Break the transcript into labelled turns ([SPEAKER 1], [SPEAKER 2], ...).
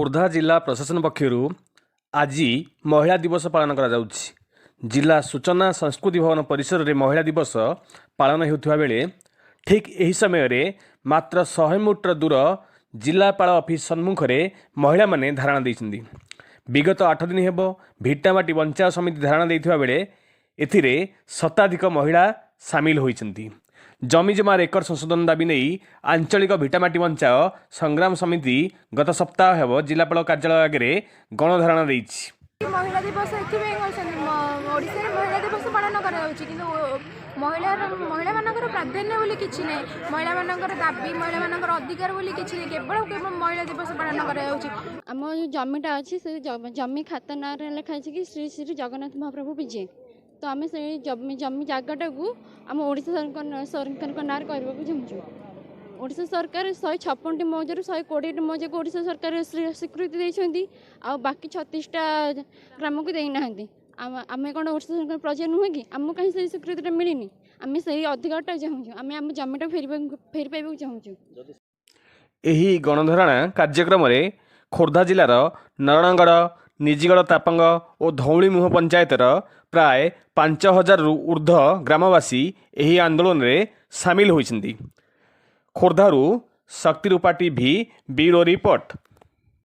[SPEAKER 1] ଖୋର୍ଦ୍ଧା ଜିଲ୍ଲା ପ୍ରଶାସନ ପକ୍ଷରୁ ଆଜି ମହିଳା ଦିବସ ପାଳନ କରାଯାଉଛି। ଜିଲ୍ଲା ସୂଚନା ସଂସ୍କୃତି ଭବନ ପରିସରରେ ମହିଳା ଦିବସ ପାଳନ ହେଉଥିବା ବେଳେ ଠିକ୍ ଏହି ସମୟରେ ମାତ୍ର 100 ମିଟର ଦୂର ଜିଲ୍ଲାପାଳ ଅଫିସ ସମ୍ମୁଖରେ ମହିଳାମାନେ ଧାରଣା ଦେଇଛନ୍ତି। ବିଗତ 8 ଦିନ ହେବ ଭିଟାମାଟି ବଞ୍ଚାଅ ସମିତି ଧାରଣା ଦେଇଥିବା ବେଳେ ଏଥିରେ ଶତାଧିକ ମହିଳା ସାମିଲ ହୋଇଛନ୍ତି। ଜମିଜମା ରେକର୍ଡ ସଂଶୋଧନ ଦାବି ନେଇ ଆଞ୍ଚଳିକ ଭିଟାମାଟି ବଞ୍ଚାଅ ସଂଗ୍ରାମ ସମିତି ଗତ ସପ୍ତାହ ହେବ ଜିଲ୍ଲାପାଳ କାର୍ଯ୍ୟାଳୟ ଆଗରେ ଗଣଧାରଣା ଦେଇଛି।
[SPEAKER 2] ମହିଳା ଦିବସ ଏଥିପାଇଁ କରିଛନ୍ତି, ଓଡ଼ିଶାରେ ମହିଳା ଦିବସ ପାଳନ କରାଯାଉଛି, କିନ୍ତୁ ମହିଳାମାନଙ୍କର ପ୍ରାଧାନ୍ୟ ବୋଲି କିଛି ନାହିଁ। ମହିଳାମାନଙ୍କର ଦାବି, ମହିଳାମାନଙ୍କର ଅଧିକାର ବୋଲି କିଛି ନାହିଁ। କେବଳ କେବଳ ମହିଳା ଦିବସ ପାଳନ କରାଯାଉଛି।
[SPEAKER 3] ଆମ ଯେଉଁ ଜମିଟା ଅଛି, ସେ ଜମି ଖାତା ନାଁରେ ଲେଖା ହେଇଛି କି ଶ୍ରୀ ଶ୍ରୀ ଜଗନ୍ନାଥ ମହାପ୍ରଭୁ ବିଜେ। ତ ଆମେ ସେଇ ଜମି ଜାଗାଟାକୁ ଆମ ଓଡ଼ିଶା ସରକାରଙ୍କ ନାଁରେ କରିବାକୁ ଚାହୁଁଛୁ। ଓଡ଼ିଶା ସରକାର 156ଟି ମୌଜାରୁ 120ଟି ମୌଜାକୁ ଓଡ଼ିଶା ସରକାର ସ୍ୱୀକୃତି ଦେଇଛନ୍ତି, ଆଉ ବାକି 36ଟା ଗ୍ରାମକୁ ଦେଇନାହାନ୍ତି। ଆମେ କ'ଣ ଓଡ଼ିଶା ସରକାର ପ୍ରଜା ନୁହେଁ କି? ଆମକୁ କାହିଁ ସେଇ ସ୍ୱୀକୃତିଟା ମିଳିନି? ଆମେ ସେଇ ଅଧିକାରଟା ଚାହୁଁଛୁ। ଆମେ ଆମ ଜମିଟା ଫେରି ପାଇବାକୁ ଚାହୁଁଛୁ।
[SPEAKER 1] ଏହି ଗଣଧାରଣା କାର୍ଯ୍ୟକ୍ରମରେ ଖୋର୍ଦ୍ଧା ଜିଲ୍ଲାର ନରଣଗଡ଼, ନିଜିଗଡ଼, ତାପଙ୍ଗ ଓ ଧଉଳିମୁହଁ ପଞ୍ଚାୟତର ପ୍ରାୟ 5000ରୁ ଉର୍ଦ୍ଧ୍ୱ ଗ୍ରାମବାସୀ ଏହି ଆନ୍ଦୋଳନରେ ସାମିଲ ହୋଇଛନ୍ତି। ଖୋର୍ଦ୍ଧାରୁ ଶକ୍ତିରୂପା ଟିଭି ବ୍ୟୁରୋ ରିପୋର୍ଟ।